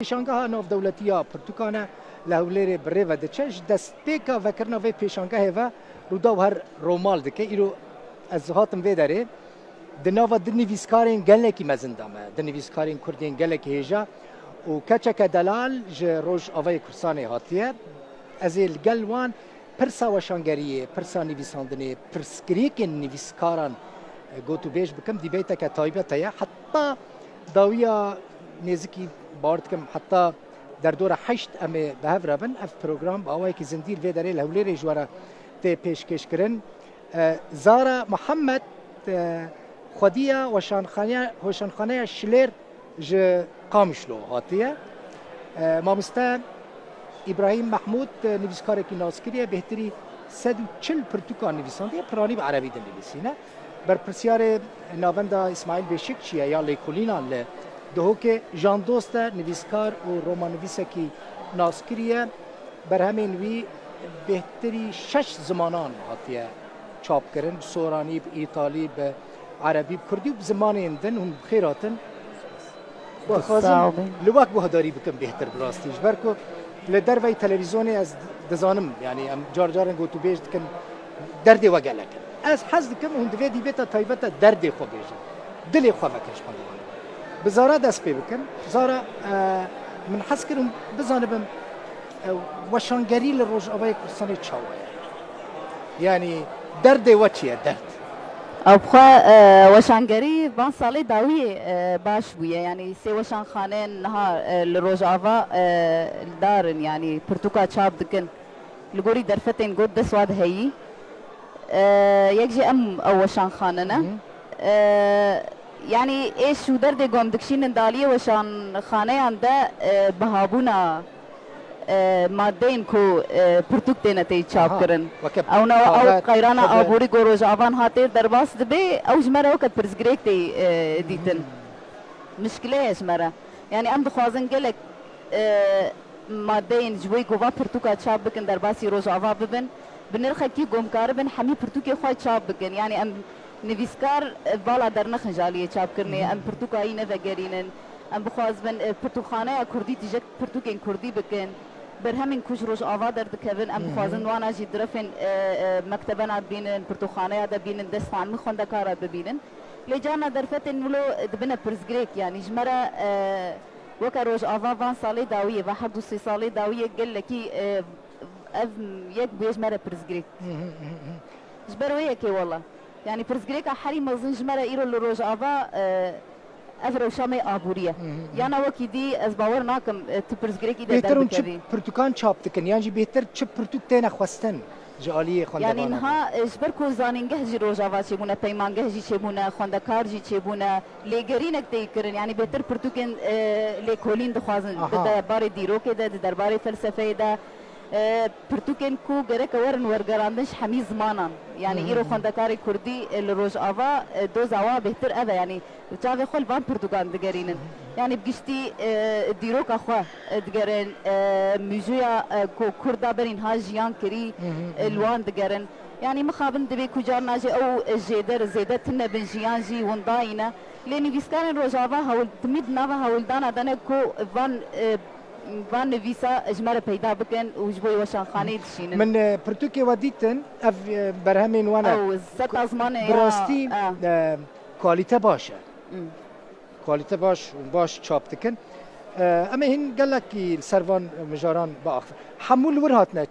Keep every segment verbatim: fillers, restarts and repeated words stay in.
Pêşangeha navdewletî ya pirtûkan e, li Hewlêrê bi rê ve diçe. Ji destpêka vekirina vê pêşangehê ve Rûdaw her romal dike. Îro ez hatim vê derê. Di nava du nivîskarên gelekî mezin de me, du nivîskarên kurd yên gelekî hêja û keçeke delal ji Rojavayê Kurdistanê hatiye. Ez ê li gel wan pirsa weşangeriyê, pirsa nivîsandinê, pirsgirêkên nivîskaran, e, gotûbêj bikim, dîbeyteke taybet heye. Heta dawiya nêzikî, bawer dikim, heta derdora heşt em ê bi hev re bin. Ev program bi awayekî zindî li vê derê li Hewlêrê ji we re tê pêşkêşkirin. E, Zara Muhammed, e, xwediya weşanxaneya, weşanxaneya Şilêr ji Qamişlo hatiye. E, mamoste Îbrahîm Mehmûd, e, nivîskarekî naskirî ye, bêhtirî sed û çil pirtûkan nivîsandiye, piranî bi erebî dinivîsîne. Berpirsyarê Navenda Îsmaîl Beşikçî ye ya lêkolînan li Duhokê, Jan Dost e, nivîskar û romannivîsekî naskirî ye. Berhemên wî bêhtirî şeş zimanan hatiye çapkirin, bi soranî, bi îtalî, bi erebî, bi kurdî û bi zimanên din. Hûn bi xêr hatin. Dixwazim Sağ olun. Li we guhdarî bikim bêhtir bi rastî. Ji ber ku li derveyî televîzyonê ez dizanim, yanî em car caran gotûbêj dikin, derdê we gelek in. Ez hez dikim hûn di vê dîbêta taybet de derdê xwe bêjin. Dilê xwe vekin ji xwendevanê. Bi Zara dest pê bikin. Zara, e, min hez kir hûn bizanibin, e, weşangerî li Rojavayê Kurdistanê çawa ye? Yanî derdê we çi ye? Derd. Ew bi xwe, e, weşangerî van salê dawiyê, e, baş bûye. Yanî sê weşanxane niha, e, li Rojava, e, li dar in, yanî pirtûka çap dikin. Li gorî derfetên got dest wa diheyî. E, yek jî em ew weşanxane ne. Hı hı. E, yanî êş û derdê ku em dikişînin di aliyê weşanxaneyan de, e, bihabûna, e, madeyên ku, e, pirtûk têne tê çap Aha, kirin. Weke Ew ne, ew qeyrana aborî ku Rojavan hatê derbas dibe, ew ji me re weke pirsgirêk tê, e, dîtin. Mişkile ye ji me re. Yanî em dixwazin gelek, e, madeyên ji bo ku va pirtûka çap bikin derbasî Rojava bibin, bi nirxekî ku em karibin hemî pirtûkê xwe çap bikin. Yanî em nivîskar, e, bala dernexin ji aliyê çapkirinê, Hı hı. em pirtûka wî nevegerînin. Em bixwazibin, e, pirtûkxaneya kurdî tîjek pirtûkên kurdî bikin. Berhemên ku ji Rojava derdikevin, em Hı hı. dixwazin wana jî direfên, e, e, mektebena dibînin, pirtûkxaneya de bînin, dest xwe hemî xwendekara bibînin. Lê carna derfetên wilo dibine pirsgirêk, yanî ji me re, e, weke Rojava van salê dawiyê ve, her du sê salê dawiyê gelekî, e, ev yek bûye ji me re pirsgirêk. Hı hı, hı hı. Ji ber wê yekê wela. Yanî pirsgirêka herî mezin ji me re îro li Rojava, e, ev rewşa me aborî ye. Hı hı, hı. Yana wekî dî ez bawer nakim, e, tu pirsgirêkî de Bêhtir hûn çi derbikevî. Pirtûkan çap dikin, yan jî bêhtir çi pirtûk têne xwestin ji aliyê Yanî xwendevanan? niha, e, ji ber ku zanîngeh jî Rojava çêbûne, peymangeh jî çêbûne, xwendekar jî çêbûne, lêgerînek tê kirin. Yanî bêhtir pirtûkên, e, lêkolîn dixwazin. Aha. Di derbarê dîrokê de, di derbarê felsefeyê de, e, pirtûkên ku gereke werin wergerandin ji hemî zimanan. Yanî Hı hı. îro xwendekarê kurdî, e, li Rojava, e, doza wa bêhtir ev e. Yanî Li çavê xwe li van pirtûkan digerînin. Yanî bi giştî, e, dîroka xwe, e, digerin, e, mîjûya, e, ku Kurda berî niha jiyan kirî, Hı hı, e, hı hı. li wan digerin. Yanî mixabin divê ku carna jî ew, e, jêder, zêde tune bin jiyan jî winda yî ne. Lê nivîskarên Rojava hewl, timî di nava hewldana de ne ku van, e, van nivîsa ji me re peyda bikin û ji bo weşanxaneyê dişînin. Min, e, pirtûkê we dîtin, ev, e, berhemên we ne. Ew, seta zimanê Bi ya, rastî, a. e, Kalîte baş e. Hmm. Kalîte baş û baş çap dikin. E, em ê hîn gelekî li ser van mijaran biaxivin. Hemû li wir hatine,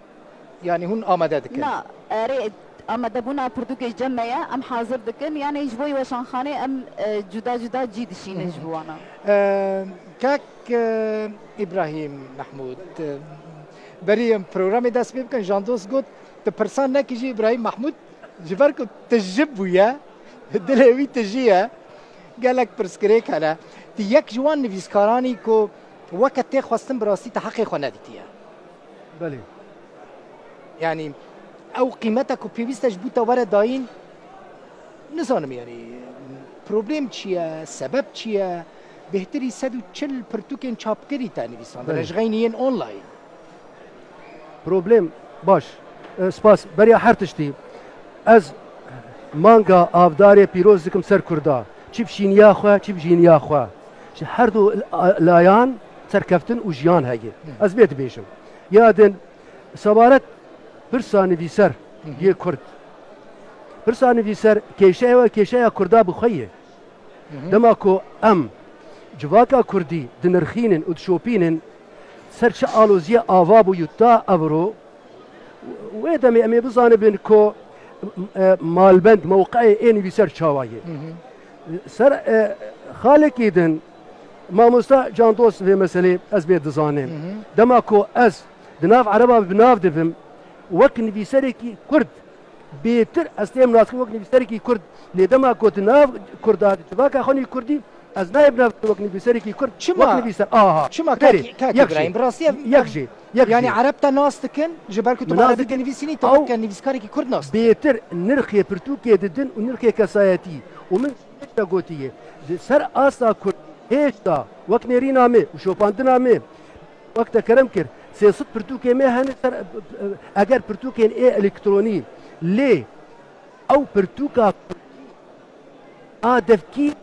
yanî hûn amade dikin? Na, erê, amadebûna pirtûkê cem me ye, em hazir dikin. Yanî ji bo weşanxanê em, e, cuda cuda cî dişînin Hı hı. ji bo wana. E, kek, e, Îbrahîm Mehmûd, e, berî em programê dest pê bikin, Jan Dost got, tu pirsan nekî jî Îbrahîm Mehmûd, ji ber ku tijî bûye, dilê wî tijî ye, gelek pirsgirêk hene. Tu yek ji wan nivîskaranî ku weke tê xwestin bi rastî te heqê xwe nedîtiye. Belê. Yanî ew qîmeta ku pêwîst e ji bo te were dayîn, nizanim yanî problem çi ye, sebeb çi ye? Bêhtirî sed û çil pirtûkên çapkirî te nivîsandine, Belê. ji xeynî yên online. Problem, baş. E, spas. Beriya her tiştî, ez manga avdarê pîroz dikim ser Kurda. Çi bi şîniya xwe, çi bi jîniya xwe. Ji her du layan serkeftin û jiyan heye. Ez vê dibêjim. Ya din, sebaret pirsa nivîser yê Kurd. Pirsa nivîser kêşeya we, kêşeya Kurda bi xwe ye. Dema ku em civaka Kurdî dinirxînin û dişopînin, ser çi aloziyê ava bû yû ta evro, wê demê em ê bizanibin ku, e, malbend, mewqeyê ê nivîser çawa ye. Ser, e, xalekî din, mamosta Candost vê meselê ez bê dizanim. Dema ku ez di nav Ereba bi nav dibim, wek nivîserekî Kurd, bêtir ez têm naskin wek nivîserekî Kurd. Lê dema ku di nav Kurda, di civaka xwe nî Kurdî, ez nayê bi nav wek nivîserekî Kurd, Çima? wek nivîser. Aha. Çima Berê, kak, kak yek Îbrahîm? jî. Bi rastî ev, Yek ev, jî. Yek yanî jî. Ereb te nas dikin, ji ber ku tu Min nas parabike dikin. nivîsînî, te Ew weke nivîskarekî Kurd nas dikin. Bêtir nirxê pirtûkê didin û nirxê kesayetî. Û min hêşta gotiye, di ser asta Kurd hêşta wek nêrîna me û şopandina me, wek te kerem kir, sê sed pirtûkê me hene ser, eger pirtûkên ê elektronî, lê ew pirtûka a devkî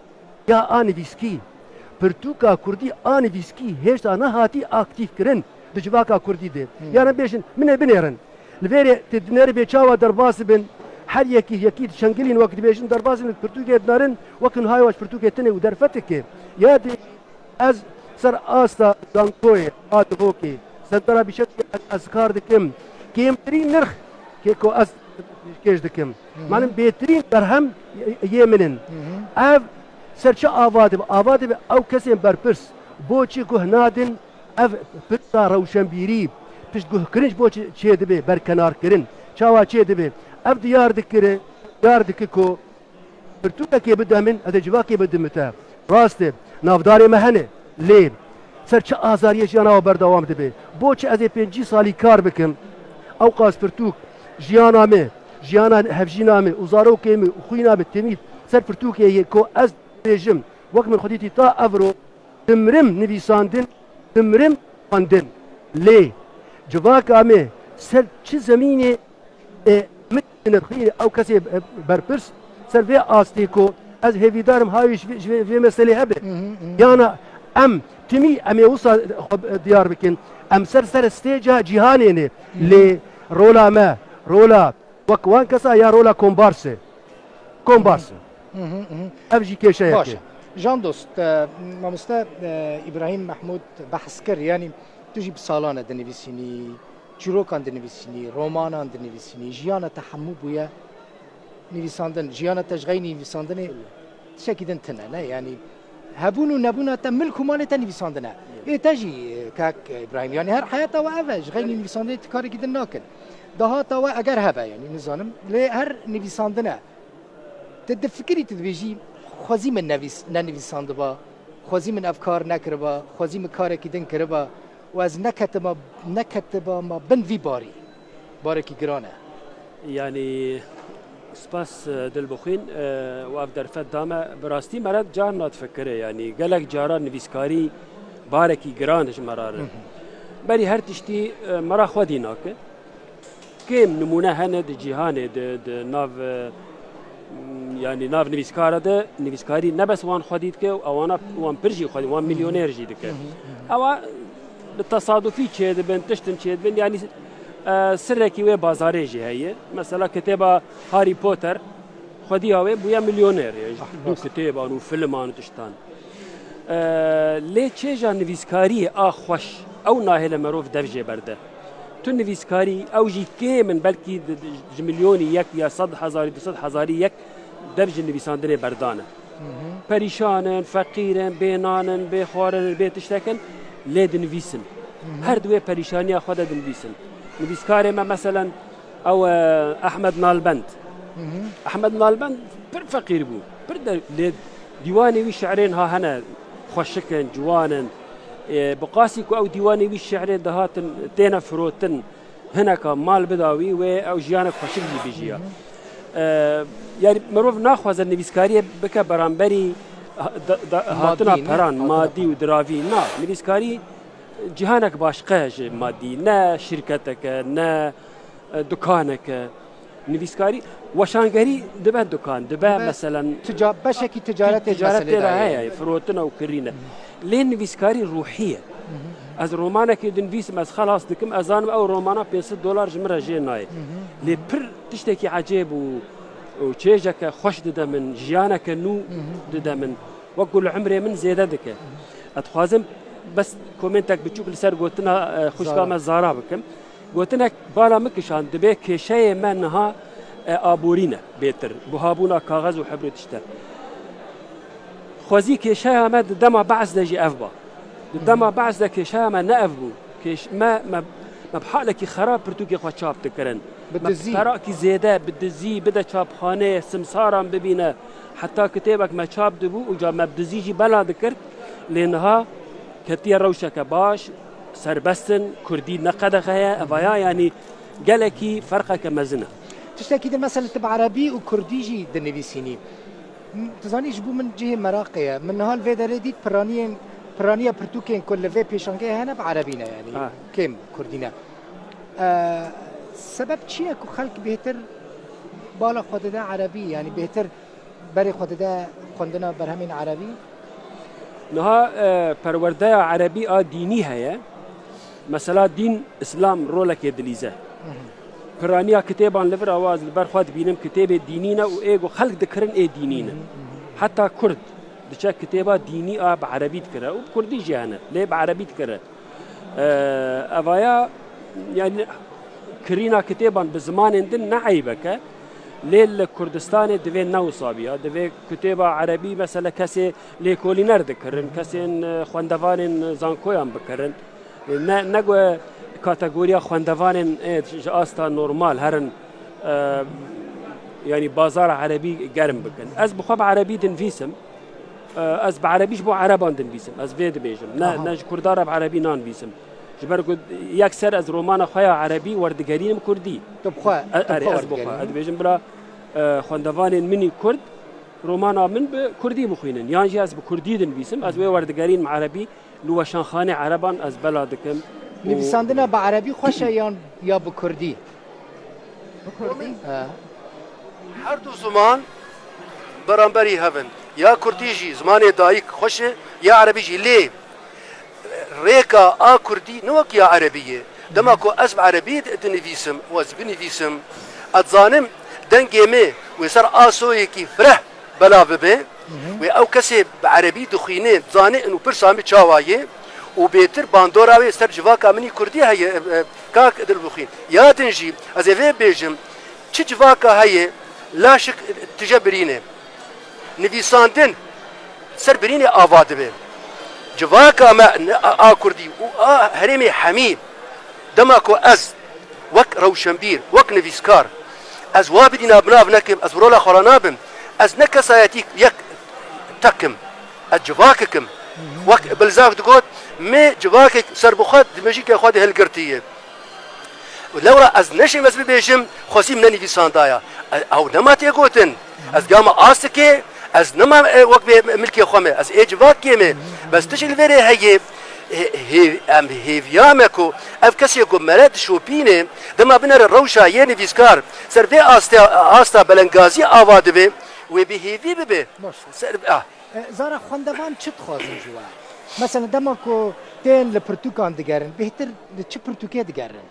ya a nivîskî, pirtûka Kurdî a nivîskî hêşta nehatî aktîf kirin di civaka Kurdî de. Hmm. Yan em bêjin, min ê binêrin. Li vêrê tê dinêrê bê çawa derbas bin, her yekî, yekî çengilîn wek dibêjin derbas bin, pirtûkê dinarin, wek niha ji pirtûkê tune û derfeteke. Ya dê ez ser asta zankoyê, a divokê, sentera bîşekê ez, ez kar dikim. Kêmtirîn nirx kê ku ez pêşkêş dikim. Hı hı. Malim bêtirîn berhem yê min in. Hı hı. Ev ser çi ava dibe? Ava dibe ew kesên berpirs boçî guh nadin, ev pirsa rewşenbîrî, piştguhkirin ji bo çi çê dibe, berkenarkirin. Çawa çê dibe? Ev diyar dikire, diyar dike ku pirtûkekê bide min, ez ê civakê bidim te. Rast e, navdarê me hene, lê ser çi azariyê jiyana we berdewam dibe? Bo çi ez ê pêncî salî kar bikim? Ewqas pirtûk jiyana me, jiyana hevjîna me û zarokê me û xwîna me temî ser pirtûkê ye ku ez dibêjim, wek min xwedî tî ta evro, Dimrim nivîsandin, dimrim xwendin. Lê civaka me ser çi zemînê, e, min dinirxîne ew kesê, e, berpirs ser vê astê ku ez hêvîdarim hayê ji vê, ji vê, vê meselê hebe. Hı hı, hı. Yana em timî em ê wisa xwe, e, diyar bikin. Em ser ser stêca cîhanê ne. Hı hı. Lê rola me, rola Wek wan kesa ya rola kombarse. Kombarse. Hı hı, hı hı. Ev jî kêşeyek Baş e. Jan Dost, e, mamoste, e, Îbrahîm Mehmûd behs kir, yanî tu jî bi salan e dinivîsînî, çîrokan dinivîsînî, romanan dinivîsînî, jiyana te hemû bûye nivîsandin, jiyana te ji xeynî nivîsandinê tiştekî din tune, ne? Yanî hebûn û nebûna te, milk û malê te nivîsandine. Ê te jî, e, kak Îbrahîm, yanî her heyata we ev e, ji xeynî nivîsandinê tu karekî din nakin. Dahata we eger hebe, yanî nizanim, lê her nivîsandine. Tu difikirî, tu dibêjî, xwezî min nevîs-, nenivîsandiba, xwezî min ev kar nekiriba, xwezî min karekî din kiriba û ez neketiba, neketiba ma bin vî barî. Barekî giran e. Yanî, spas, e, Dilbixwîn, e, û ev derfet da me. Bi rastî me re carna difikire, yanî gelek caran nivîskarî barekî giran ji me re re. Hı hı. Berî her tiştî, e, me re xwedî nake. Kêm nimûne hene di cîhanê, di, di nav, e, yanî nav nivîskara de, nivîskarî ne bes wan xwedî dike, ewana wan pir jî xwedî, wan milyoner jî dike. Hı hı, hı hı. Ewa bi tesadufî çêdibin, tiştin çêdibin, yanî, e, sirekî wê bazarê jî heye. Mesela kitêba Harry Potter, xwedîya wê bûye milyoner, yanî ji Ah, dû rast. kitêban û filman û tiştan. E, lê çêja nivîskariyê a xweş, ew nahêle merov dev jê berde. Tu nivîskarî, ew jî kêm in, belkî di, di, ji milyonî yek ya sed hezarî, du sed hezarî yek dev ji nivîsandinê berdane. Hı hı. Perîşan in, feqîr in, bê nan in, bê xwarin in, bê tiştek in, lê dinivîsin. Hı hı. Her di wê perîşaniya xwe de dinivîsin. Nivîskarê me, meselen, ew, e, Ehmed Nalbend. Hı hı. Ehmed Nalbend pir feqîr bû, pir de, lê dîwanê wî şi'rên ha hene, xweşik in, ciwan in. E, bi qasî ku ew dîwanê wî şi'rê dihatin, têne firotin, hineka mal bida wî, wê ew jiyanek xweşik jî bijiya. Hı hı. E, yanî mirov naxwaze nivîskariyê bike beramberî ha-, da, da, Madî, hatina ne? peran, Hatina madî peran. û diravî. Na, nivîskarî cihanek başqe ji madî. Ne şîrketek e, ne, e, dukanek e. Nivîskarî, weşangerî dibe dukan, dibe Dibe meselen tica-, beşekî ticaretê ticaret meselê tê de de heye, ye. firotin û kirîn e. Hı. Lê nivîskarî ruhî ye. Ez romanekê dinivîsim, ez xelas dikim, ez zanim ew romana pênc sed dolar ji min re jê nayê. Lê pir tiştekî ecêb û, û çêjeke xweş dide min, jiyaneke nû dide min. Wek ku li emrê min zêde dike. Ez dixwazim bes komentek biçûk li ser gotina, e, xwişka me Zara bikim. Gotinek bala min kişand, dibê kêşeyê me niha, e, aborî ne bêtir. Buhabûna kaxez û hebr û tişt e. Xwezî kêşeya me di dema Be'es de jî ev ba. Di dema Be'es de kêşeya me ne ev bû. Kêş-, me, me, me bi halekî xerab pirtûkê xwe çap dikirin. Bi Me dizî. Perakî zêde bi dizî bide çapxaneyê, simsaran bibîne. Heta kitêbek me çap dibû, û ca me bi dizî jî bela dikir. Lê niha ketiye rewşeke baş, serbest in, kurdî ne qedexe ye, evaya, yanî gelekî ferqeke mezin e. Tiştekî din, mesela, tu bi erebî û kurdî jî dinivîsînî. M-, tu zanî, ji bo min cihê meraqê ye. Min niha li vê derê dît piraniyên, piraniya pirtûkên ku li vê pêşangehê hene bi erebî ne, yanî Ha. kêm kurdî ne. E, sebeb çi ye ku xelk bêhtir bala xwe dide erebî, yanî bêhtir berê xwe dide xwendina berhemên erebî? Niha, e, perwerdeya erebî a dînî heye. Mesela dîn, Îslam rolekê dilîze. Piraniya kitêban li vir awa ez li ber xwe dibînim, kitêbê dînî ne û ê ku xelk dikirin ê dînî ne. Heta kurd diçe kitêba dînî a bi erebî dikire û bi kurdî jî hene, lê bi erebî dikire. E, evaya, yani, kirîna kitêban bi zimanên din ne eybek e, lê li Kurdistanê divê ne wisa biya. Divê kitêba erebî, mesela, kesê lêkolîner dikirin, kesên, e, xwendevanên zankoyan bikirin. Ne, ne ku kategoriya xwendevanên, e, ji asta normal herin, e, yani, bazara erebî germ bikin. Ez bi xwe bi erebî dinivîsim. E, ez bi erebî ji bo ereban dinivîsim. Ez vê dibêjim. Ne, Aha. ne ji kurdan re bi erebî nanivîsim. Ji ber ku yekser ez romana xwe ya erebî werdigerînim kurdî. Tu bi xwe, E, tu bi erê, xwe ez bi xwe. werdigerînî. Ez dibêjim, bira, e, xwendevanên min î kurd, romana min bi kurdî bixwînin. Yan jî ez bi kurdî dinivîsim, ez wê werdigerînim erebî. Li weşanxanê ereban ez bela dikim û Nivîsandina bi erebî xweş e yan ya bi kurdî? Bi kurdî. He. Her du ziman beramberî hev in. Ya kurdî jî zimanê dayik xweş e, ya erebî jî. Lê rêka a kurdî ne wek ya erebî ye. Dema ku ez bi erebî di-, dinivîsim û ez binivîsim, ez dizanim dengê me wê ser asoyekî fireh bela bibe. Wê ew kesê bi erebî dixwîne, dizane û pirsa min çawa ye û bêtir bandora wê ser civaka min î kurdî heye, e, e, kak Dilbixwîn. Ya din jî ez ê vê bêjim, çi civaka heye, laşik tije birîne. Nivîsandin ser birînê ava dibe. Civaka me ne a, a kurdî û a herêmê hemî, dema ku ez wek rewşenbîr, wek nivîskar, ez wa bidîna binav nekim, ez rola xwe ra nabim, ez ne kesayetîk yek tekim, ez civakek im. Wek Bilzak digot, me civakek serbixwe di mejîkê xwe de hilgirtiye. Lewra ez neşêm ez bibêjim, xwezî min nenivîsandaya. E, ew nema tê gotin. Ez gama astikê, ez nema, e, wek bê milkê xwe me. Ez ê civakê me. Bes tu jî li vê rê heye, e, hê-, em hêviya me ku ev kesê ku mere dişopîne, dema binere rewşa yê nivîskar, ser vê asta, asta belengazî ava dibe, wê bi hêvî bibe. Baş. Ser, ah. E, Zara, xwendevan çi dixwazin ji we? Mesela, dema ku tên li pirtûkan digerin, bêhtir li çi pirtûkê digerin?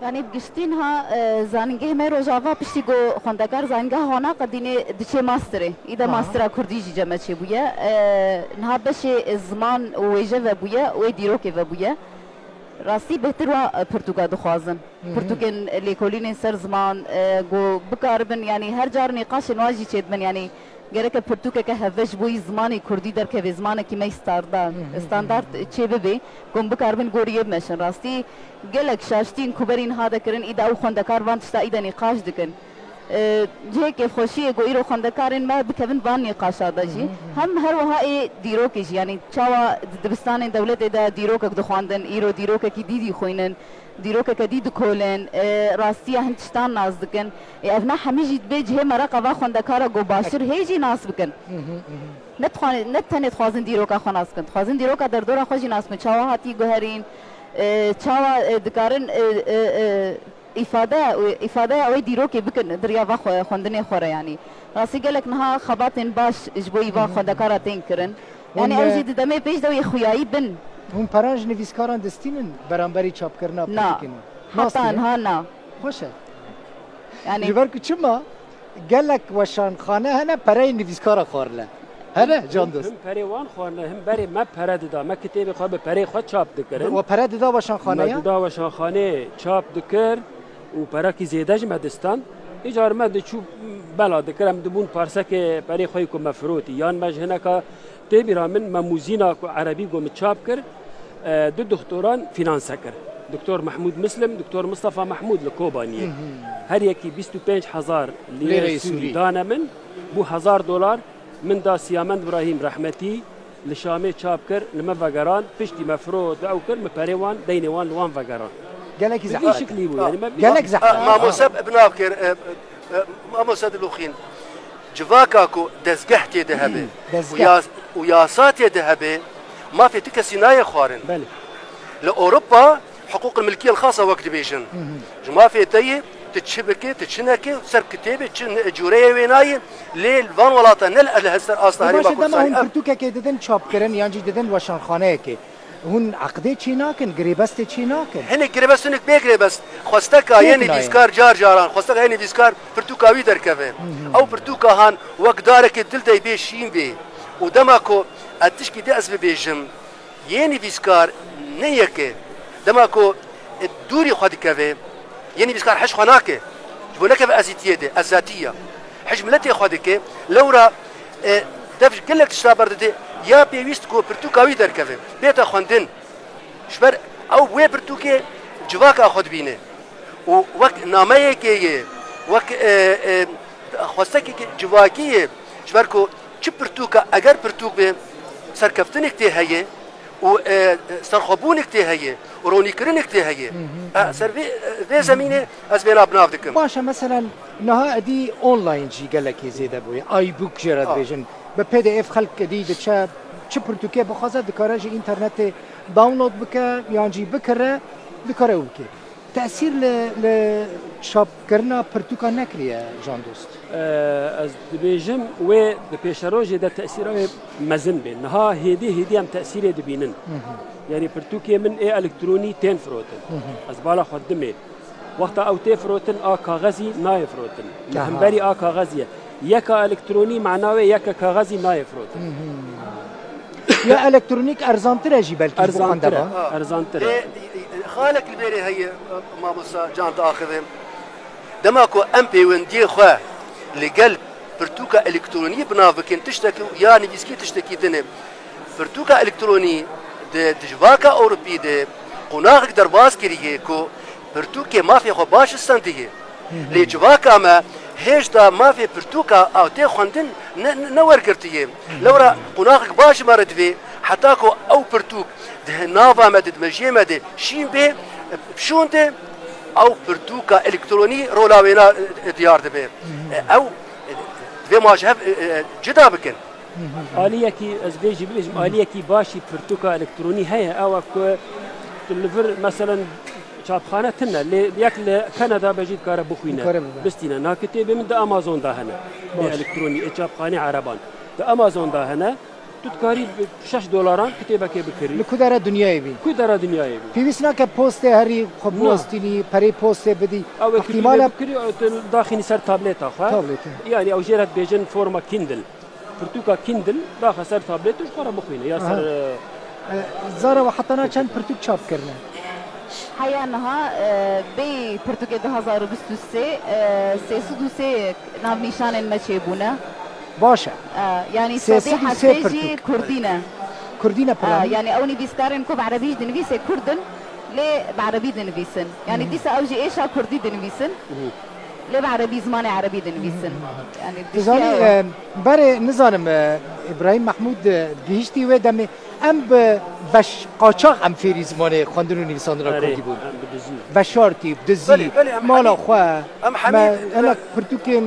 Yanî bi giştî niha, e, zanîngehê me Rojava piştî ku xwendekar zanîngeha wana qedînê diçê masterê. Îde Aha. mastera kurdî jî cem me çêbûye. E, niha beşê ziman û wêje vebûye û wê dîrokê vebûye. Rastî bêhtir wa, e, pirtûka dixwazin. Hı hı. Pirtûkên lêkolînên ser ziman, e, ku bikaribin, yanî her car nîqaşên wan jî çêdibin, yanî gereke pirtûkeke hevbeş ji bo yî zimanê kurdî derkeve, zimanekî me yî standard, Hı hı hı hı. standard çêbibe, ku em bikaribin gorî yê bimeşin. Rastî gelek şaştîn ku berî niha dekirin, îda ew xwendekar van tişta îda nîqaş dikin. E, cihê kêfxweşiyê ku îro xwendekarên me bikevin van nîqaşa de jî. Hı hı hı. Hem her wiha ê dîrokê jî, yanî çawa di dibistanên dewletê de dîrokek dixwendin, îro dîrokekî dî dîxwînin, dîrokeke dî dikolin, e, rastiya hin tiştan nas dikin. E, ev ne hemî jî dibê cihê mereqa va xwendekara ku baştir hê jî nas bikin. Hı hı hı hı. Ne dixwa-, ne tenê dixwazin dîroka xwe nas bikin, dixwazin dîroka derdora xwe jî nas bikin. Çawa hatî guherîn, e, çawa, e, dikarin, e, e, e, îfade, îfadeya wê dîrokê bikin di riya va xwe-, xwendinê xwe re, yanî. Rastî gelek niha xebatên baş ji bo î va Hı hı. xwendekara tên kirin. Yanî Hûn, ew e, jî di demê pêş de wê xuyayî bin. Hûn peran ji nivîskaran distînin beramberî çapkirina Na. pirtûkên wan? Heta Nastî, niha na. Xweş e. Yanî Ji ber ku çima gelek weşanxane hene pereyê nivîskara xwarin e. Hene, Can Dost? Him perê wan xwarin e, him berê me pere dida. Me kitêbê xwe bi perê xwe çap dikirin. We pere dida weşanxaneya? Me dida weşanxaneyê çap dikir û perekî zêde ji me distan. Îcar me diçû bela dikir, em dibûn parsekê perê xwe yê ku me firotî. Yan me ji hineka Tê bîra min, me mûzîna ku erebî got min çap kir, e, du doktoran fînanse kir. Doktor Mehmûd Mislim, Doktor Mistefa Mehmûd li Kobaniyê. Her yekî bîst û pênc hezar lîrê Lîreyê sûrî sûrî. dane min, bû hezar dolar, min da Siyamend Brahîm rehmetî, li Şamê çap kir, li me vegeran, piştî me firot, ew kir, min perê wan, deynê wan li wan vegeran. Gelekî Bi vî zehmet. şiklî bû, yanî me vî Gelek zehmet. A, mamoste bi nav kir, e, e, mamoste Dilûxîn. Civaka ku dezgeh tê de hebe û Dezgeh. yas-, û yasa tê de hebe, mafê ti kesî nayê xwarin. Belê. Li Ewropa hiqûqil milkiyel xasa wek dibêjin. Ji mafê te yê, tu çi bike, tu çi neke, ser kitêbê çi ne-, cûreyê wê nayê, lê li van welata ne li, li ser asta Ê, herêma baş e, dema Kurdistanê. hûn Ev pirtûkekê didin çapkirin yan jî didin weşanxaneyekê, hûn eqdê çê nakin, girêbestê çê nakin? Hinek girêbest, hinek bê girêbest. Xwesteka Kêf yê nayê. nivîskar car caran, xwesteka yê nivîskar pirtûka wî derkeve. Ew pirtûka han wek darekê dil de bê şîn bê. Û dema ku ez tişkî dê ez bibêjim, yê nivîskar ne yek e. Dema ku, e, dûrî xwe dikeve, yê nivîskar hej xwe nake. Ji bo nekeve ezîtiyê de, ez zatî ya. Hej miletê xwe dike, lewra, e, dev gelek tişta berdide, ya pêwîst ku pirtûka wî derkeve, bête xwendin. Ji ber ew wê pirtûkê civaka xwe dibîne. Û wek nameyekê ye, wek, e, e, xwestekeke civakî ye. Ji ber ku çi pirtûka, eger pirtûk be, serkeftinek tê heye û, e, e, serxwebûnek tê heye û ronîkirinek tê heye. E, ser vê, e, vê zemînê ez vêna bi nav dikim. Baş e, meselen, niha edî online jî gelekî zêde bûye. iBook jê re A. dibêjin. Bi P D F xelk edî diçe, çi pirtûkê bixwaze, dikare ji înternetê download bike yan jî bikire, dikare ew bike. Tesîr li, li çapkirina pirtûkan nekiriye, Can Dost? E, ez dibêjim, wê di pêşerojê de tesîra wê mezin bê. Niha hêdî hêdî em tesîrê dibînin. Yanî pirtûkê min ê elektronî tên firotin. Ez bala xwe dimê. Wexta ew tê firotin, a kaxezî nayê firotin. Li Aha. hemberî a kaxezî ye. Yeka elektronî mana wê yeke kaxezî nayê firotin. Ya elektronîk erzantir e jî belkî ji bo Erzantir e, xwendeva. Erzantir e. Ê, xalek li bêrê heye, mamosta Can diaxive. Dema ku em pêwendiyê xwe li gel pirtûka elektronî bi nav bikin, tiştekî ya nivîskî tiştekî din e. Pirtûka elektronî di, di civaka Ewropî de qonaxek derbas kiriye ku pirtûkê mafê xwe baş istendiye. Lê civaka me hêşta mafê pirtûka a tê xwendin ne, ne, ne wergirtiye. Lewra qonaxek baş ji me re divê heta ku ew pirtûk di nava me de, di mejiyê me de şîn bê, şûnde ew pirtûka elektronî rola wêna, e, diyar dibe. E, ew, e, divê ma ji hev, e, e, cida bikin. Aliyekî, ez vê jî bibêjim, aliyekî baş jî pirtûka elektronî heye, ew e ku tu li vir, meselen, çapxane tune, lê yek li Kanada be jî dikare bixwîne, Dikare bibe. bistîne. Niha kitêbê min di Amazon de hene. Ê Baş. elektronî, ê çapxanê ereban. Di Amazon de hene. Tu dikarî bi şeş dolaran kitêbekê bikirî. Li ku dera dinyayê bî. Ku dera dinyayê bî. Pêwîst nake postê herî xwe Na. biwestînî, perê postê bidî. Ew ê Îhtîmal e kitêbê bikirî, ew tu daxînî ser tableta xwe. Tableta. Yanî ew jê re dibêjin forma Kindle. Pirtûka Kindle daxe ser tablet û ji xwe re bixwîne. Ya ser, Aha. e, E, Zara we hetana çend pirtûk çap kirine? Heya niha, e, bêyî pirtûkê du hazar û bîst û sê, e, sê sed û sê navnîşanên me çêbûne. Baş e. E, yanî Sê sed û sê sedî heştê jî pirtûk. kurdî ne. Kurdî ne E, piranî? yanî ew nivîskarên ku bi erebî jî dinivîse kurd in, lê bi erebî dinivîsin. Yanî Hmm. dîsa ew jî êşa kurdî dinivîsin. Lê bi erebî, zimanê erebî dinivîsin. Hmm. Yanî Dizanî, dişiya e, berê nizanim, e, Îbrahîm Mehmûd, e, gihîştî wê demê. Em bi veş-, qaçax em fêrî zimanê xwendin û nivîsandina Erê, kurdî bûn. em bi dizî. Veşartî, bi dizî, Belê, belê, em mala hemî-, xwe, em hemî me, ve- hinek pirtûkên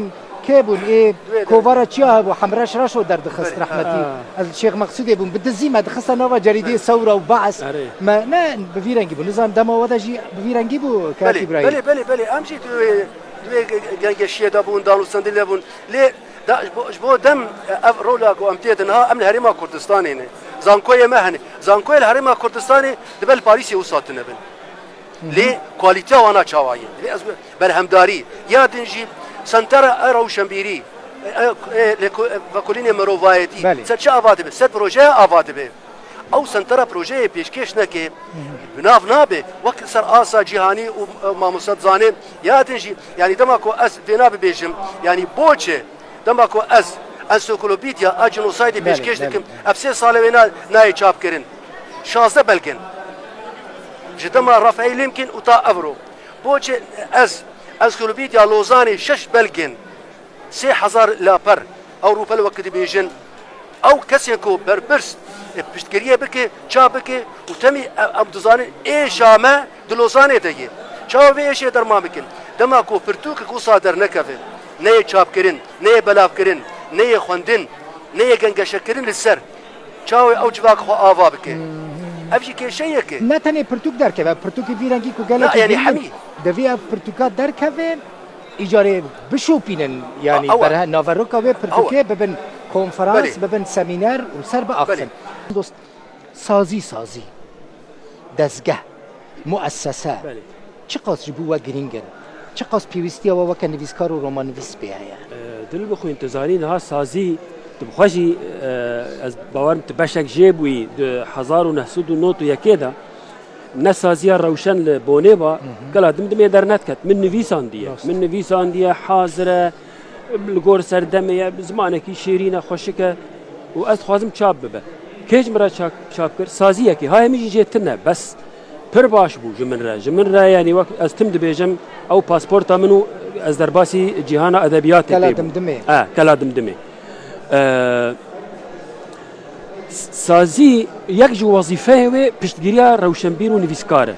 kê bûn, ê Divê de. kovara çiya hebû, Hemreş Reşo derdixist Belê, rehmetî. ha. Ez Şêx Meqsûdê bûn, bi dizî me dixiste nava cerîdê Belê. Sewra û Be'es. Erê. Me ne bi vî rengî bû, nizam dema we de jî bi vî rengî bû, Kak Belê, Îbrahîm. belê, belê, belê, em jî di wê, di wê ge-, gengeşiyê de bûn, danûstendinê de bûn. Lê Da, ji bo, ji bo dem, e, ev rola ku em tê de niha, em li Herêma Kurdistanê ne. Zankoyê me hene. Zankoyê li Herêma Kurdistanê dibe li Parîsê wisa tune bin. Lê kualîteya wana çawa ye? Divê ez berhemdarî. Ya din jî sentera e rewşenbîrî, e, e, e, lêko-, e, vekolînê mirovayetî, Belê. ser çi ava dibe? Ser projeya ava dibe. Ew sentera projeyê pêşkêş neke, bi nav nabe. Wek ser asa cîhanî û, e, mamoste dizane, ya din jî, yanî dema ku ez vêna bibêjim, yanî boçe, dema ku ez ensiklopedya a cînosaydê Belê, pêşkêş belê. dikim, ev sê sale wêna nayê çapkirin. Şazdeh belgên. Ji dema Rafaîl Lemkin û ta evro. Boçe ez ensiklopedya Lozanê şeş belgên, sê hezar laper, Ewropa li wekî dibêjin, ew kesên ku berpirs, e, piştgiriyê bike, çap bike û temî, e, em dizanin êşa me di Lozanê de ye. Çawa vê êşê derman bikin? Dema ku pirtûkek wisa dernekeve, neyê çapkirin, neyê belavkirin, neyê xwendin, neyê gengeşekirin li ser, çawa ew civak xwe ava bike? Ev jî kêşeyek e. Ne tenê pirtûk derkeve, pirtûkê vî rengî ku gelekî Na, yanî din hemî. Divê ev pirtûka derkeve, îcarê bişopînin, yanî Ewa. berhe-, naveroka wê pirtûkê Ewa. bibin konferans, Belê. bibin semîner û ser biaxivin. Belê. Dost, sazî, sazî, dezgeh, muessese, Belê. çiqas ji bo we girîng in? Çiqas pêwîstiya we weke nivîskar û romannivîs pê heye? E, dil bixwîn, tu zanî niha sazî, tu bi xwe jî, e, ez bawerim tu beşek jê bûyî di hezar û neh sed û nod û yekê de, ne saziya rewşen li Bonê ba, Hı hı. Kela Dimdimê dernediket. Min nivîsandiye. Rast. Min nivîsandiye, hazir e, li gor serdemê ye, zimanekî şêrîn e, xweşik e û ez dixwazim çap bibe. Kê ji min re çap, çap kir? Saziyekê. Hayê min jî jê tune, bes pir baş bû ji min re. Ji min re, yanî wek ez tim dibêjim, ew pasporta min û ez derbasî cîhana edebiyatê Kela pê bûm. Dimdimê. E, Kela Dimdimê. E, Sazî yek ji wezîfeyê wê piştgiriya rewşenbîr û nivîskar e.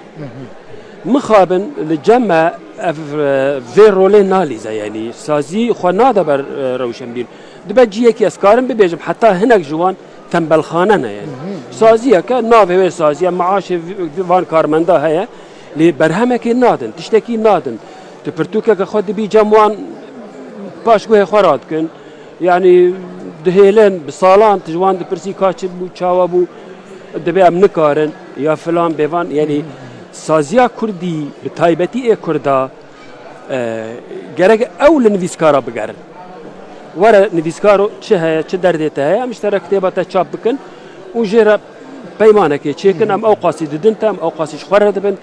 Mixabin li cem me ev, e, vê rolê nalîze, yanî sazî xwe nade ber, e, rewşenbîr. Dibe ciyekî ez karim bibêjim, heta hinek ji wan tembelxane ne, yanî. Saziyeke navê wê saziye, maaşê vi-, vi-, van karmenda heye, lê berhemekê nadin, tiştekî nadin. Tu pirtûkeke xwe dibî cem wan, paşguhê xwe radikin. Yanî dihêlin, bi salan tu ji wan dipirsî ka çi bû, çawa bû, dibê em nikarin ya filan bêvan. Yanî saziya kurdî, bi taybetî ê kurda, e, gerek ew li nivîskara bigerin. Were nivîskaro, çi heye, çi derdê te heye, em ji te re kitêba te çap bikin û jê re peymanekê çêkin, em ew qasî didin te, em ew qasî ji xwe re dibin.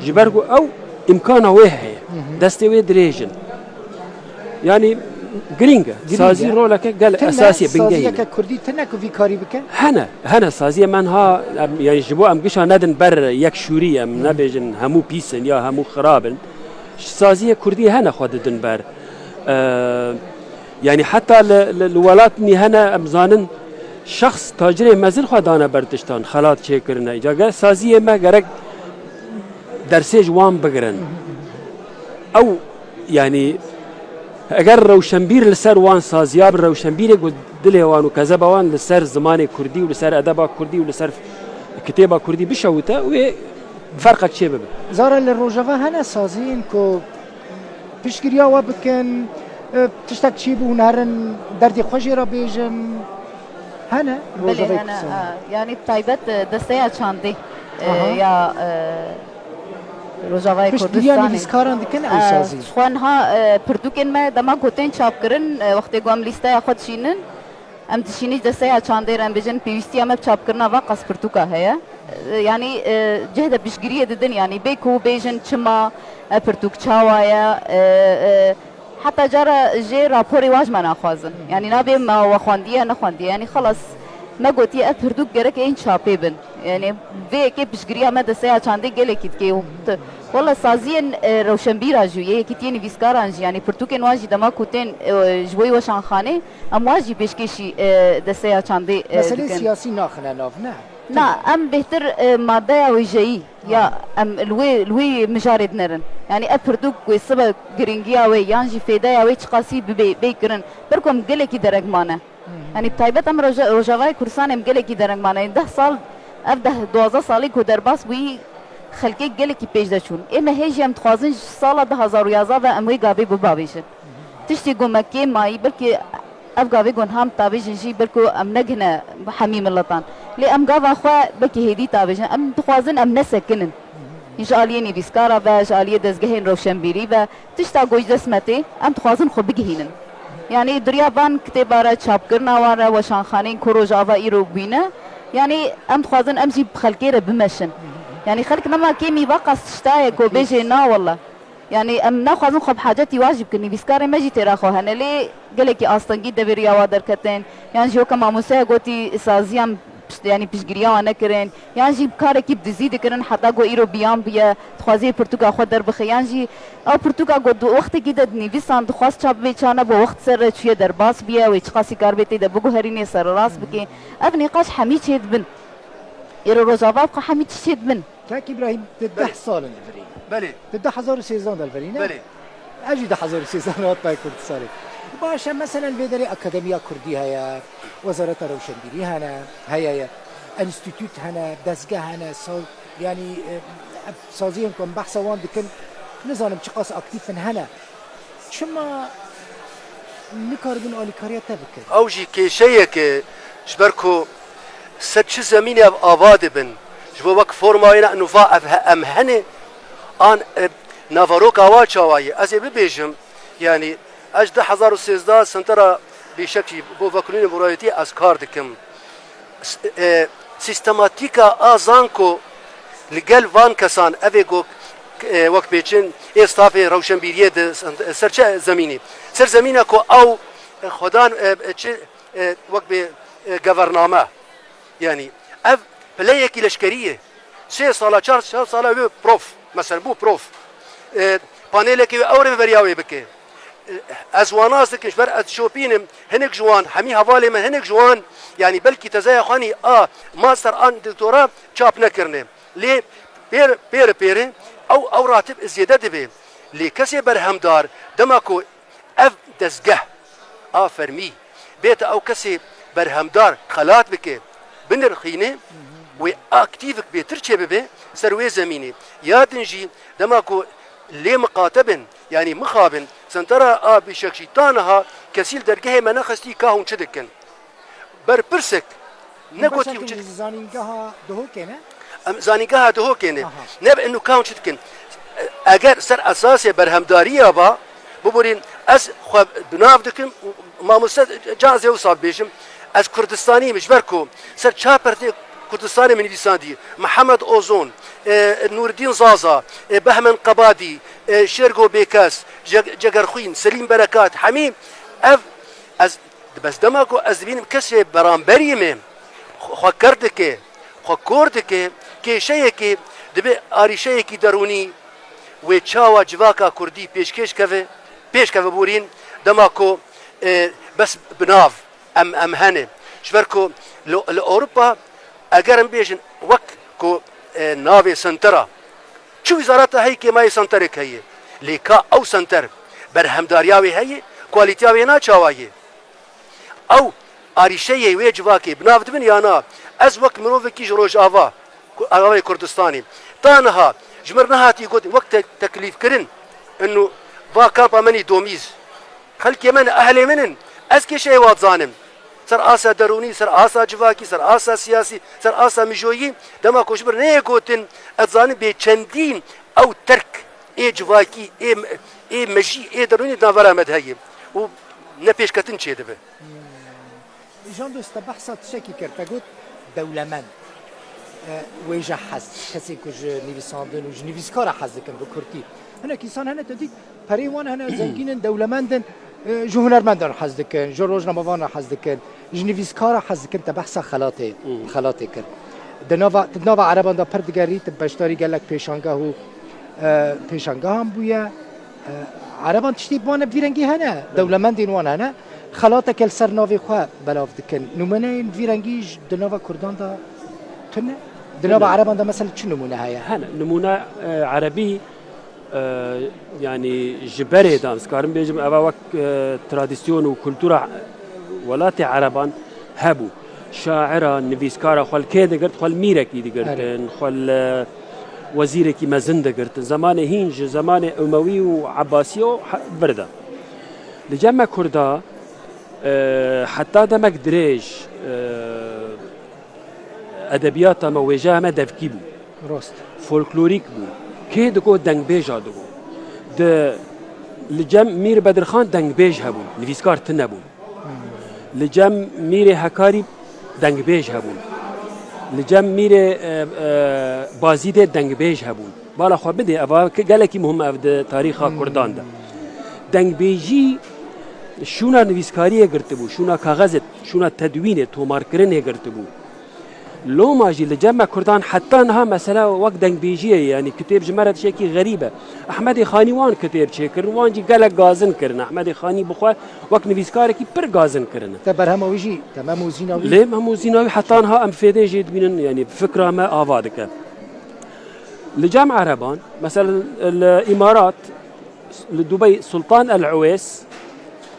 Ji ber ku ew îmkana wê heye. Destê wê dirêj in. Yanî girîng e. Girîng e. Sazî roleke gel Tune, esasî ye, bingehîn e. Saziyeke kurdî tune ku vî karî bike? Hene, hene saziyê me niha, em, yanî ji bo em gişa nedin ber yek şûrî, em nebêjin hemû pîs in ya hemû xirab in. Saziyê kurdî hene xwe didin ber. Eee, Yanî heta li, li, li welatnî hene, em zanin şexs tacirê mezin xwe dane ber tiştan, xelat çêkirine. Îca ger saziyê me gerek dersê ji wan bigirin. Ew, yanî eger rewşenbîr li ser wan saziya bi, rewşenbîrê ku dilê wan û kezeba wan li ser zimanê kurdî û li ser edeba kurdî û li ser kitêba kurdî bişewite, wê ferqek çê bibe. Zara li Rojava hene saziyên ku piştgiriya we bikin, e, tiştek çêbû hûn herin derdê xwe jê re bêjin? Hene, Belê, Rojavayê hene, Kurdistanê. e, yanî bi taybet, e, desteya çandê, e, Aha. ya, e, Rojavayê Piştgiriya Kurdistanê. nivîskaran dikin ew E, sazî? Ji xwe niha, e, pirtûkên me dema ku tên çapkirin, e, wextê ku em lîsteya xwe dişînin, Em dişînî desteya çandê re, em bêjin pêwîstiya me bi çapkirina va qas pirtûka heye. E, yanî, e, cih de piştgiriyê didin, yanî bê ku bêjin çima, e, pirtûk çawa ye, e, e, heta cara jê raporê wa ji me naxwazin. Yanî nabê me we xwendiye, nexwendiye. Yanî xelas me gotiye ev pirtûk gerek ên çapê bin. Yanî vê yekê piştgiriya me desteya çandê gelekî dike. Û t-, wela saziyên, e, rewşenbîra jî, yê yekîtiyê nivîskaran jî, yanî pirtûkên wan jî dema ku tên, e, ji bo yê weşanxanê, Em wan jî pêşkêşî, e, desteya çandê, e, Meseleyê dikin. siyasî naxine nav, ne? Na, em bêhtir, e, madeya wêjeyî ya Ha. em li wê, li wê mijarê dinerin. Yanî ev pirtûk wê sibe girîngiya wê yan jî fêdeya wê çiqasî bibe, bê kirin. Ber ku em gelekî dereng mane. Yanî bi taybet em Roja-, Rojavayê Kurdistanê em gelekî dereng mane. Yanî deh sal, ev deh, duwazdeh salî ku derbas bûyî, xelkê gelekî pêş de çûn. Ê me hê jî em dixwazin ji sala du hazar û yazdeh ve em wê gavê bibavêjin. Tiştê ku me kêm mayî, belkî ev gavê ku niha em tavêjin jî, belkî em negihine hemî miletan. Lê em gava xwe bekî hêdî tavêjin. Em dixwazin em nesekinin. Ji aliyê nivîskara ve, ji aliyê dezgehên rewşenbîrî ve, tişta ku ji dest me tê, em dixwazin xwe bigihînin. Yanî duriya van kitêba re, çapkirina wan re, weşanxaneyên ku Rojava îro bûyîne, yanî em dixwazin em jî bi xelkê re bimeşin. Yanî xelk nema kêmî va qas tişta ye ku bêjê na wele. Yanî em naxwazin xwe bi hacetî wa jî bikin. Nivîskarê me jî têra xwe hene. Lê gelekî astengî devê riya wa derketin. Yan jî weke mamosteya gotî saziyan pişt-, yanî piştgiriya wan nekirin. Yan jî karekî bi dizî dikirin heta ku îro biyan bûye. Dixwaze pirtûka xwe derbixe. Yan jî ew pirtûka ku di wextekî de dinivîsan dixwaz çap bê ça nebû wextî ser re çûye derbas bûye. Wê çiqasî kar bê tê de biguherînê sererast bike. Ev nîqaş hemî çêdibin. Îro Rojava bi xwe hemî tişt çêdibin. Kak Îbrahîm, tu Belê. deh sal in li vir î. Belê. Tu du hezar û sêzdehan de li vir î, ne? Belê. Ez jî du hezar û sêzdehan hatime Kurdistanê. Baş e, meselen vê derê Akademiya Kurdî heye, Wezareta Rewşenbîrî hene, heye ye. Enstîtût hene, dezgeh hene, saz-, yanî, e, ev saziyên ku em behsa wan dikin, nizanim çiqas aktîf in hene. Çima nikaribin alîkariya te bikin? Ew jî kêşeyek e, ji ber ku ser çi zemînê ev ava dibin, ji bo wek forma wê ne nûva ev he-, em hene, an, e, naveroka wa çawa ye? Ez ê bibêjim, yanî ez ji du hezar û sêzdeh sentera bêşek jî bo vekolînê moralîtî ez kar dikim. S-, e, sîstematîka a zanko li gel van kesan, ev ê ku, e, wek bêçin ê stafê rewşenbîriyê di ser çi zemînê? Ser zemîna ku ew, e, xwedan, e, e, çi, e, wek bê, e, gevername. Yanî ev pileyekî leşkerî ye. Sê sala, çar, çar sala wê prof, mesela bû prof. E, panelekê wê ew rêveberiya wê bike. E, ez wan nas dikim, ji ber ez şopînim, hinek ji wan, hemî hevalê min, hinek ji wan, yanî belkî tezeya xwe anî a master an doktora çap nekirine. Lê pêr, pêre pêre ew, ew ratib zêde dibe. Lê kesê berhemdar, dema ku ev dezgeh a fermî bête ew kesê berhemdar xelat bike, binirxîne, wê aktîvik bêtir çêbibe ser wê zemînê. Ya din jî dema ku lê miqate bin, yanî mixabin, sentera a bîşek jî ta niha kesî li dergehê me nexistî ka hûn çi dikin. Berpirsek, ne gotî hûn çi dikin. Zanîngeha Duhokê ne? Em zanîngeha Duhokê ne. Aha. Ne bi inu ka hûn çi dikin. Eger ser esasê berhemdariya ba, biborîn ez xwe bi nav dikim, mamoste can ez ê wisa bibêjim, ez Kurdistanî me, ji ber ku ser çar pertê Kurdistanê min nivîsandî, Mihemed Ozon, e, Nûreddîn Zaza, e, Behmen Qebadî, e, Şêrgo Bêkes, Ce-, Cegerxwîn, Selîm Berekat, hemî ev, ez, bes dema ku ez dibînim kesê beramberî me, xwe, xwe ker dike, xwe kor dike, kêşeyekê dibe arîşeyekî derûnî, wê çawa civaka Kurdî pêşkêş keve, pêş keve borîn, dema ku, e, bes bi nav em, em hene. Ji ber ku li, li Ewropa, eger em bêjin wek ku, e, navê sentera, çi wizareta heyî kêmayê senterek heye. Lê ka ew senter berhemdariya wê heye, kualîtiya wê na çawa ye? Ew arîşeyê wê civakê bi nav dibin ya na? Ez wek mirovekî ji Rojava, Ku-, Rojavayê Kurdistanê, ta niha ji mir nehatî gotin wek te-, teklîfkirin, inu va kampa me nî domîz. Xelkê me ne, ehlê min in. Ez kêşeyê wa dizanim. Ser asa derûnî, ser asa civakî, ser asa siyasî, ser asa mijoyî, dema ku ji mir neyê gotin, ez dizanim bê çendîn ew terk ê civakî, ê me-, ê mejî, ê derûnî di navbera me de heye û nepêşketin çêdibe. Jan Dost, te behsa tiştekî kir, te got dewlemend. E, wêje hez, kesê ku ji nivîsandin û ji nivîskara hez dikin bi kurtî. Hinek însan hene te dît, perê wan hene, zengîn in, dewlemend in, e, ji hunermendan hez dikin, ji rojnamevanan hez dikin, ji nivîskara hez dikin, te behsa xelatê, Hmm. xelatê kir. Di nava, di nava ereban de pir digerî, tu beşdarî gelek pêşangeh û, e, pêşangehan bûye. E, ereban tiştî bi wan bi vî rengî hene, dewlemendên wan hene. Xelateke li ser navê xwe belav dikin. Numûneyên vî rengî ji di nava Kurdan de tune? Di nava Tune. Ereban de mesela çi numûne heye? Hene, nimûne, e, erebî, e, yanî ji berê de, ez karim bêjim, eva wek, e, tradisyon û kultura welatê ereban hebû. Şaira, nivîskara xwe li kê digirt? Xwe li mîrekî digirtin, Erê. xwe li wezîrekî mezin digirtin. Zemanê hîn ji zemanê Umewî û Ebbasî û he-, vir de. Li cem me Kurda, e, heta demek dirêj, e, Edebiyata me, wêjeya me devkî bû. Rast. Folklorîk bû. Kê digot, dengbêja digot. Di, li cem Mîr Bedirxan dengbêj hebûn, nivîskar tune bûn. Li cem Mîrê Hekarî dengbêj hebûn. Li cem Mîrê, e, e, Bazîdê dengbêj hebûn. Bala xwe bidê, eva ke-, gelekî muhim ev di tarîxa Kurdan de. Dengbêjî şûna nivîskariyê girtibû, şûna kaxezê, şûna tedwînê, tomarkirinê girtibû. Loma jî li cem me Kurdan heta niha mesela wek dengbêjiyê ye, yanî kitêb ji me re tiştekî xerîb e. Ehmedê Xanî wan kitêb çêkirin, wan jî gelek gazin kirin. Ehmedê Xanî bi xwe wek nivîskarekî pir gazin kirine. Te berhema wî jî, te mem û zîna wî? Lê mem û zîna wî heta niha em fêdê jê dibînin, yanî fikra me ava dike. Li cem ereban, mesela li Îmarat, li Dubey Sultan El Uwês,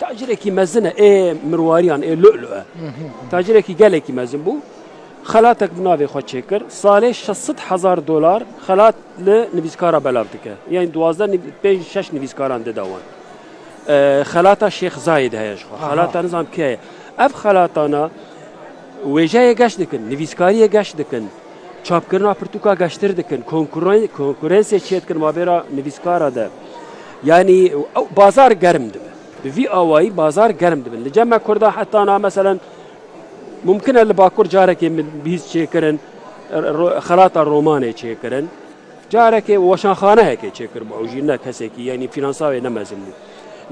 tacirekî mezin e, ê mirwariyan, ê lu'lu e. Tacirekî gelekî mezin bû. Xelatek bi navê xwe çêkir. Salê şeş sed hezar dolar xelat li nivîskara belav dike. Yani duwazdeh niv-, pênc şeş nivîskaran dida wan. E, xelata Şêx Zayed heye ji xwe. Aha. Xelata nizam kê ye. Ev xelatana wêjeyê geş dikin, nivîskariyê geş dikin, çapkirina pirtûka geştir dikin, konkuren-, konkurensê çêdikin mabêra nivîskara de. Yani ew bazar germ dibe. Bi vî awayî bazar germ dibin. Li cem me Kurda heta na, meselen, mumkin e li Bakur carekê min bihîst çêkirin, ro-, xelata romanê çêkirin. Carekê weşanxanehekê çêkiribû, ew jî ne kesekî, yanî fînansa wê ne mezin bû.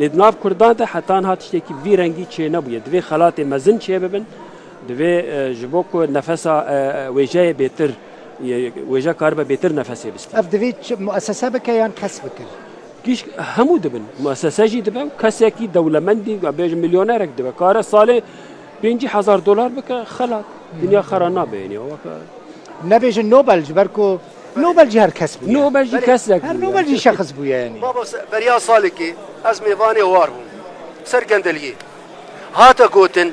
Lê di nav Kurdan de heta niha tiştekî vî rengî çê nebûye. Divê xelatê mezin çê bibin, divê, e, ji bo ku nefesa, e, e, wêjeyê bêtir, e, wêje karibe bêtir nefesê bistîne. Ev divê çi muesese bike yan kes bike? Giş hemû dibin. Muesese jî dibe û kesekî dewlemendî, bêjin milyonerek dibe. Kare salê pêncî hezar dolar bike, xelat. Dinya xera nabe, yanî, weke Nebêjin Nobel, ji ber ku Nobel jî her kes bûye. Nobel jî Belê. Kesek Her bûye. Nobel jî şexs bûye, yanî. Babo, se-, beriya salekê ez mêvanê war bûm. Ser gendeliyê. Hate gotin,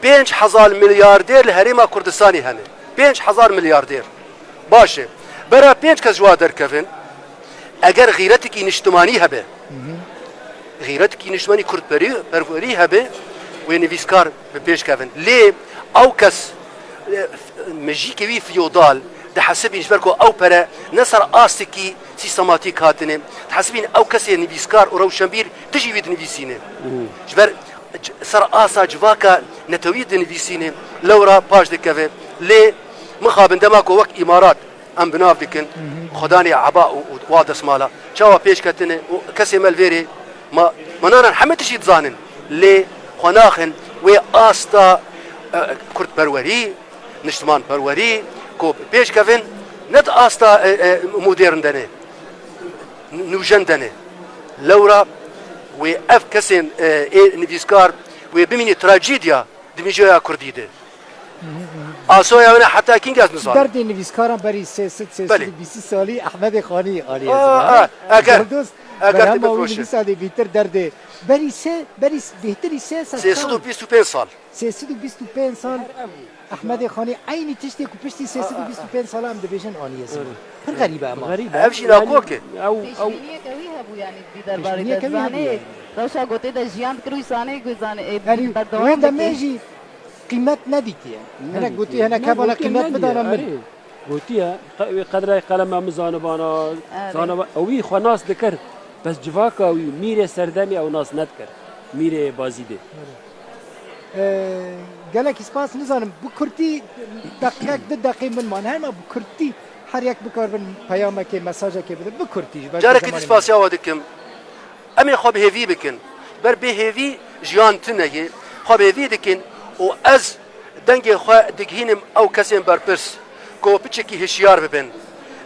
pênc hezar milyardêr li Herêma Kurdistanê hene. Pênc hezar milyardêr. Baş e. Bera pênc kes ji wa derkevin, eger xîretekî niştimanî hebe, xîretekî niştimanî kurdperî-, perwerî hebe, wê nivîskar bi pêş kevin. Lê ew kes, e, mijîkê wî feodal dihesibîn, ji ber ku ew pere ne ser astekî sîstematîk hatine, dihesibîn ew kesê nivîskar û rewşenbîr tijî wî dinivîsîne. Ji ber c-, ser asa civaka netewî dinivîsîne, lewra paş dikeve. Lê mixabin dema ku wek îmarat em bi nav dikin, xwedanê eba û, û wa desmala. Çawa pêş ketine û kesê me li vêrê, ma, ma nanan heme tiştî dizanin. Lê xwe naxin wê asta, e, kurdperwerî, niştimanperwerî, ku pêş kevin ne di asta, e, e, modern de ne, nûjen de ne. Lewra wê ev kesên, e, ê nivîskar wê bimînî trajîdya di mîjoya kurdî de. Asoya wina heta kîngaz nizanim. Derdê nivîskaran berî sê sed, Belê. sê sed û bîst salî Ehmedê Xanî alî Aa, aa, eger, Dost, eger berhema te wî bifroşe. Nivîsa dê bîtir derdê. Berî sê, berî s-, bêhtirî sê sed sê sed û bîst û pênc sal. Sal. Sê sed û bîst û pênc sal Ehmedê Xanî eynî tiştê ku piştî sê sed û bîst û pênc sala em dibêjin aniye ziman. Pir xerîb e ama. Xerîb e. Ev jî nakok e. Ew, ew Pêşbîniyeke wî hebû, yanî, di derbarê Pêşbîniyeke de wî hebû, zanê, yanî. Rewşa gotê de jiyan dikir û zanê, ku zanê, e, Yanî, berdewam wê demê dikir. Jî qîmet nedîtiye. Hinek gotiye, hinek hevala qîmet bidana min. Erê. Gotiye, qe-, wê qedrê qelema min zanibana, Erê. Zanaba, ew wî xwe nas dikir. Bes civaka wî, mîrê serdemê ew nas nedikir. Mîrê Bazîdê. Erê. E, gelekî spas, nizanim, bi kurtî deqîqek, du deqî min man. Hema bi kurtî her yek bikaribin peyamekê, mesajekê bidin. Bi kurtî ji ber Carekê ku dî zemanê spasiya we dikim. Em ê xwe bi hêvî bikin. Ber bê hêvî jiyan tune ye. Xwe bi hêvî dikin û ez dengê xwe digihînim ew kesên berpirs ku piçekî hişyar bibin.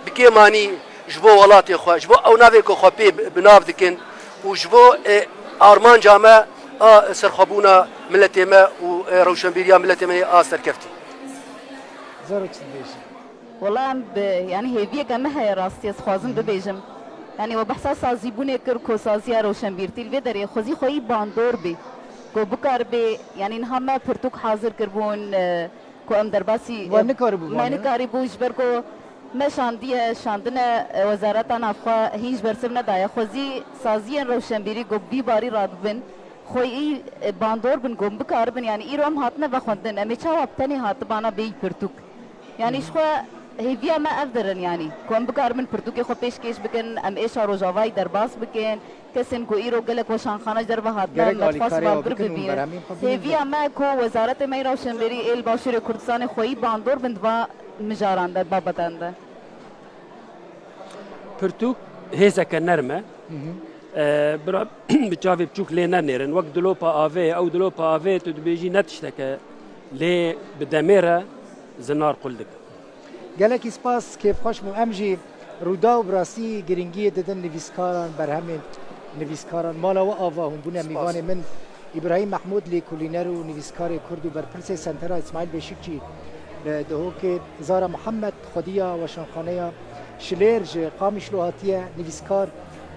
Bi kêmanî ji bo welatê xwe, ji bo ew navê ku xwe pê bi-, bi nav dikin û ji bo, e, armanca me a serxwebûna miletê me û, e, rewşenbîriya miletê me yê a serkeftî. Zero çi dibêjî? Wela em bi, yanî hêviyeke me heye rastî, ez dixwazim bibêjim. Yanî we behsa sazîbûnê kir ku saziya rewşenbîrtî li vê derê xwezî xweyî bandor bê. Ku bikaribê, yanî niha me pirtûk hazir kiribûn, e, ku em derbasî, We e, nikaribû me vane? Nikarîbû ji ber ku me şandiye, şandine, e, Wezareta Navxwe hîn ji ber siv nedaye. Xwezî saziyên rewşenbîrî ku bî barî radibin, xweyî, e, bandor bin ku em bikaribin, yanî îro em hatine vexwendin, em ê çawa bi tenê hatibana bêyî pirtûk? Yanî ji xwe hêviya me ev dirin, yanî ku em bikarin pirtûkê xwe pêşkêş bikin, em êşa Rojavayî derbas bikin, kesên ku îro gelek weşanxane ji derve hatine, Gerek metxas alîkarê wan ew pir bikin û bibînin. berhemên xwe bibînin. Hêviya me ku Wezaretê me yî rewşenbêrî ê li Başûrê Kurdistanê xweyî bandor bin di va mijaran de, babeten de. Pirtûk hêzeke nerm e. E, bira bi çavê biçûk lê nenêrin. Wek dilopa avê, ew dilopa avê tu dibêjî ne tişteke, lê bi demê re zinar qul dike. Gelekî spas, kêfxweş bûm. Em jî Rûdaw bi rastî girîngiyê didin nivîskaran, berhemên nivîskaran. Mala we ava hûn bûne mîvanê min. Îbrahîm Mehmûd, lêkolîner û nivîskarê Kurd û berpirsê Sentera Îsmaîl Beşîkçî li Dihokê, Zara Mihemed, xwediya weşanxaneya Şilêr ji Qamişlo hatiye, nivîskar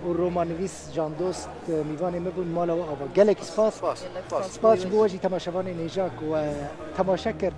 û romanivîs Can Dost, e, mîvanê min bûn, mala we ava. Gelekî spas. Spas. Spas ji bo we jî temaşevanên hêja ku we temaşe kir.